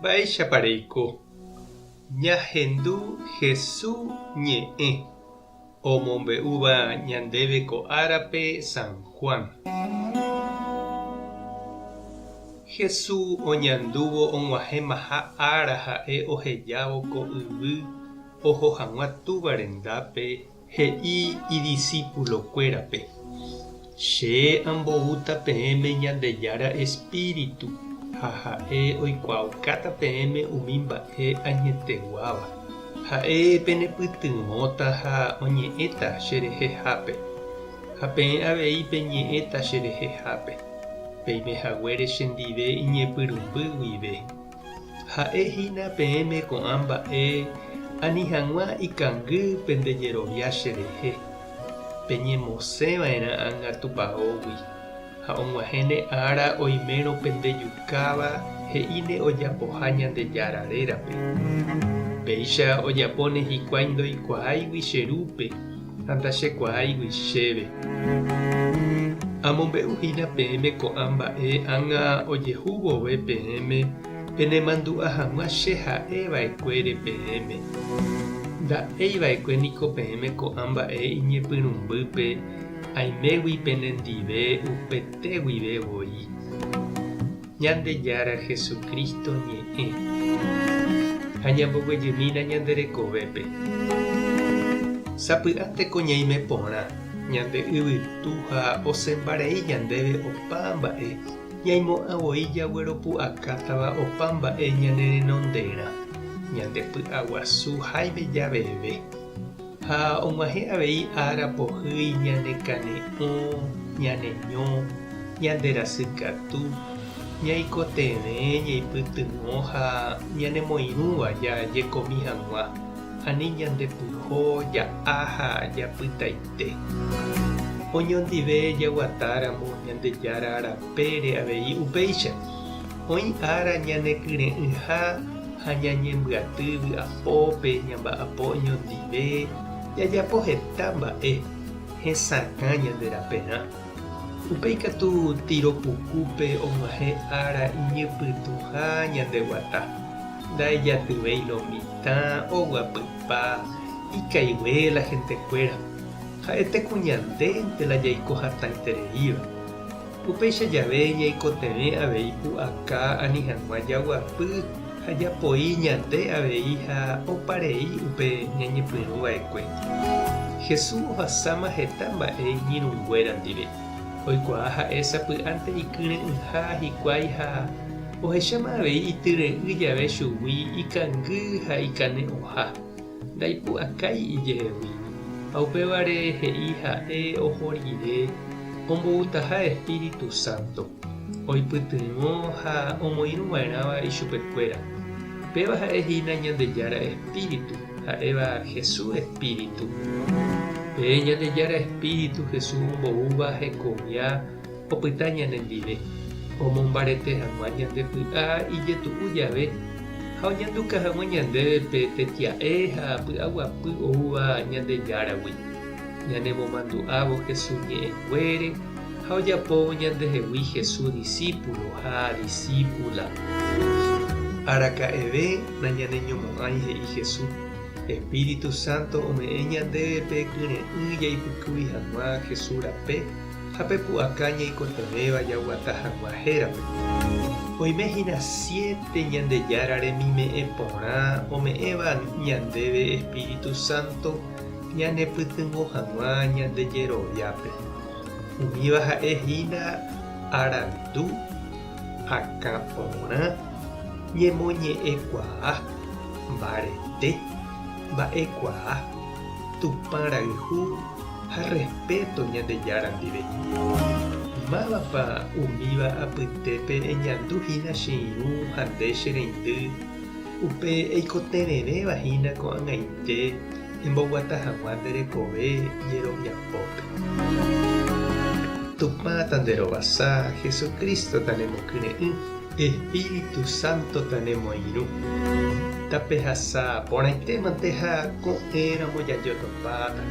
Mba'éichapa reiko? Ñahendu Hesu ñe'ẽ omombe'úva ñandéve ko árape San Juan. Hesu oñandúvo og̃uahẽmaha ára ha'e ohejávo ko yvy oho hag̃ua Túva rendápe He'i idisípulokuérape, Che amboúta peẽme Ñandejára espíritu ha ha'e oikuaaukáta peẽme umi mba'e añeteguáva. Ha'e penepytyvõta ha oñe'ẽta cherehehápe, ha peẽ avei peñe'ẽta cherehehápe, peime haguére chendive iñepyrũmby guive. Ha'e hína peẽme ko'ã mba'e ani hag̃ua ikangy pende jerovia cherehe. Peñemosẽ va'erã ág̃a tupaógui, ha og̃uahẽne ára oimérõ pende jukáva he'íne ojapoha Ñandejára rérape. Péicha ojapóne hikuái ndoikuaáigui che Rúpe ha ndachekuaáigui chéve. Amombe'u hína peẽme ko'ã mba'e ág̃a ojehu vove peẽme penemandu'a hag̃ua che ha'e va'ekuére peẽme. Nda'éi va'ekue niko peẽme ko'ã mba'e iñepyrũmbýpe aimégui penendive upete guive voi. Ñandejára Jesucristo ñe'ẽ. Ha ñamboguejymína ñande rekovépe. Sapy'ánte ko ñaime porã, ñande yvytu ha osẽmbarei ñandéve opa mba'e, ñaimo'ã voi jagueropu'akátava opa mba'e ñane renonderã, ñande py'aguasu háime javeve. Ha og̃uahẽ avei ára pohýi ñane kane'õ, ñane ño, ñande rasykatu, ñaikotevẽ ñaipytyvõ ha ñanemoirũva jajekomi hag̃ua, ani ñande pyho ja'a ha japytaite. Oñondive jaguatáramo Ñandejára rapére avei upéicha, oĩ ára ñanekyre'ỹha ha ñañembyaty vy'apópe ñamba'apo oñondive, jajapo heta mba'e hesakã ñande raperã. Upéi katu tiro pukúpe og̃uahẽ ára iñypytũha ñande guata, ndaejatyvéi lo mitã, oguapypa, ikaigue la hentekuéra, ha'ete ku ñandénte la jaiko hatãitereíva. Upéicha jave ñaikotevẽ avei pu'aka ani hag̃ua jaguapy ha japoi ñande avei ha opa rei upe ñañepyrũ va'ekue. Jesús ohasáma heta mba'e iñirũnguéra ndive. Oikuaa ha'e sapy'ánte ikyre'ỹha hikuái ha ohecháma avei ityre'ỹ jave chugui ikangy ha ikane'õha. Ndaipu'akái ijehegui, ha upévare he'i ha'e oho rire omboutaha espíritu sánto, oipytyvõ ha omoirũ va'erãva ichupekuéra. Péva ha'e hína Ñandejára espíritu, ha'éva Jesús espíritu. Pe Ñandejára espíritu Jesús omboúva hekovia opyta ñanendive, omombarete hag̃ua ñande py'a ijetu'u jave ha oñanduka hag̃ua ñandéve pe tetia'e ha py'aguapy oúva Ñandejáragui, ñanemomandu'ávo Jesús ñe'ẽnguére ha ojapóvo ñandehegui Jesús disípulo ha disípula. Araka'eve nañaneñomo'ãi he'i Jesús, Espíritu Santo ome'ẽ ñandéve pe kyre'ỹ jaipykúi hag̃ua Jesús rape ha pe pu'aka ñaikotevẽva jaguata hag̃ua hérape. Oime hína siéte Ñandejára remime'ẽ porã ome'ẽva ñandéve Espíritu Santo ñanepytyvõ hag̃ua ñande jeroviápe. Umíva ha'e hína arandu, akã porã, ñemoñe'ẽkuaa, mbarete, mba'ekuaa, Tupã rayhu ha rrespeto Ñandejára ndive. Mávapa umíva apytépe eñandu hína che irũ ha nde che reindy, upe eikotevẽvéva hína ko'ag̃aite emboguata hag̃ua nde rekove jeroviapópe? Tupã tanderovasa, Jesucristo tanemokyre'ỹ. Espíritu Santo tanemoirũ. Tapehasa porãitémante ha ko'ẽramo jajotopáta.